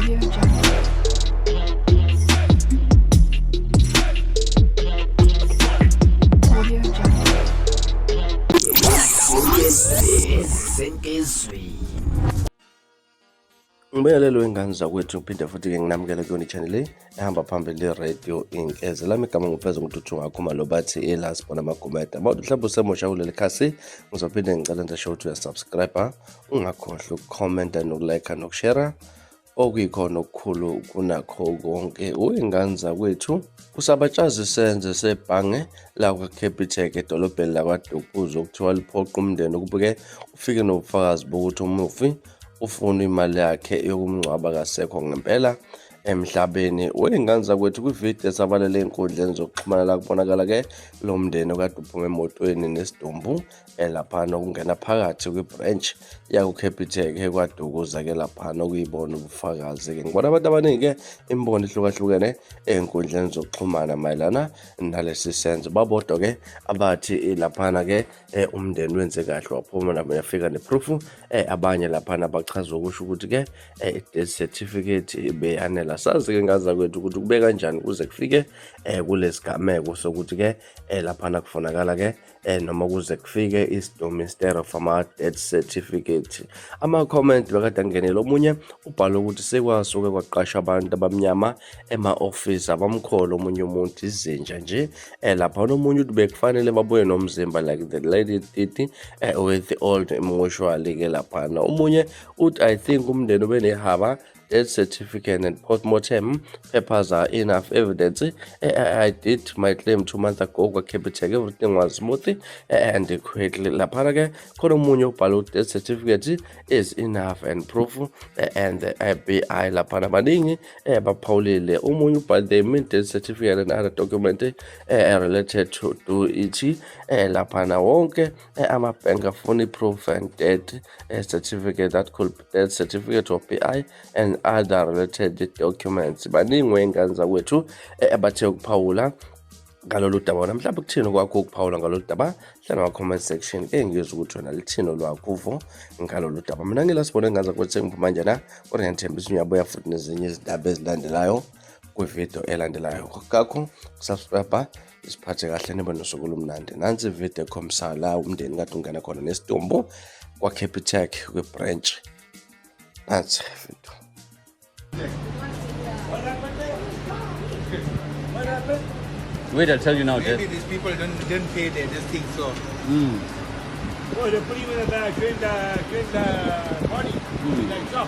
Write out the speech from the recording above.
Audio Jungle. Audio Jungle. Senkezweni. Ngibingelele wengane zakwethu, ngiphinde futhi-ke nginamukele kuyona i-channel le ehamba phambili, Radio Inkeze. Lami igama ngufeza ngututhu ngakhuma bathi elasibona amagumede. Uma mhlawumbe usemusha kuleli khasi, ngizophinde ngicela nje sho ukuthi uyasubscribe, ungakhohlwa ukukhomenta nokulike nokushare, okuyikhona okukhulu kunakho konke. Uyingane zakwethu, kusabatshaza isenzo sebhange lakwa-Capitec edolobheni lakwaDukuza, okuthiwa liphoqa umndeni ukuba-ke ufike nobufakazi bokuthi umufi ufuna imali yakhe yokumngcwaba kasekho ngempela emhlabeni. Wey'ngane zakwethu, kwividiyo esabalele ey'nkundleni zokuxhumana la kubonakala-ke lo mndeni okade uphuma emotweni nesidumbu laphana okungena phakathi kwi-branch yaku-Capitec eKwaDukuza-ke laphana, okuyibona ubufakazi-ke. Ngibona abantu abaningi-ke imibono ehlukahlukene ey'nkundleni zokuxhumana mayelana nalesi senzo. Babodwa-ke abathi laphana-ke umndeni wenze kahle waphuma nabo yafika ne-proof. Abanye laphana bachaza ukusho ukuthi-ke i-death certificate beyanela. Sazi-ke ngaza kwethu ukuthi kube kanjani kuze kufike kulesigameko sokuthi-ke laphana kufunakala-ke noma kuze kufike isidumbu instead of ama-death certificate. Ama-comment bekade angenele, omunye ubhala ukuthi sekwasuke kwaqashwa abantu abamnyama ema-ofisi, abamkholo omunye umuntu, izinja nje. Laphana omunye uthi bekufanele babuye nomzimba like the lady did with the old mortuary-ke. Laphana omunye uthi, "I think umndeni ube nehaba. Death certificate and postmortem papers are enough evidence. I did my claim 2 months ago kwa-Capitec. Everything was smooth and quickly." Laphana-ke khona omunye ubhala ukuthi death certificate is enough and proof and the FBI. Laphana baningi baphawulile. Omunye ubhale, "They mean death certificate and other document related to do it." Laphana wonke amabhenki afuna i-proof and death certificate, that could be death certificate or BI and other related documents. Baningi wey'ngane zakwethu abathe ukuphawula ngalolu daba. Wona mhlawumbe kuthini kwakho ukuphawula ngalolu daba? Hlala ma-comment section ke ngizwe ukuthi wena lithini olwakho uvo ngalolu daba. Mina ngila sibone ngaza ukuthi sengiphuma njena, kodwa ngiyathembisa ngiyabuya futhi nezinye izindaba ezilandelayo kwividiyo elandelayo. Kakho kusubscribe, isiphathe kahle, nibe nosuku olumnandi. Nansi ividiyo ekhombisayo la umndeni kade ungena khona nesidumbu kwa-Capitec kwi-branch. Nansi ividiyo. What happened? Wait, I'll tell you now. Maybe Dad. These people didn't pay their this thing, so Oh, they put him in the bag, clean the body, like chop.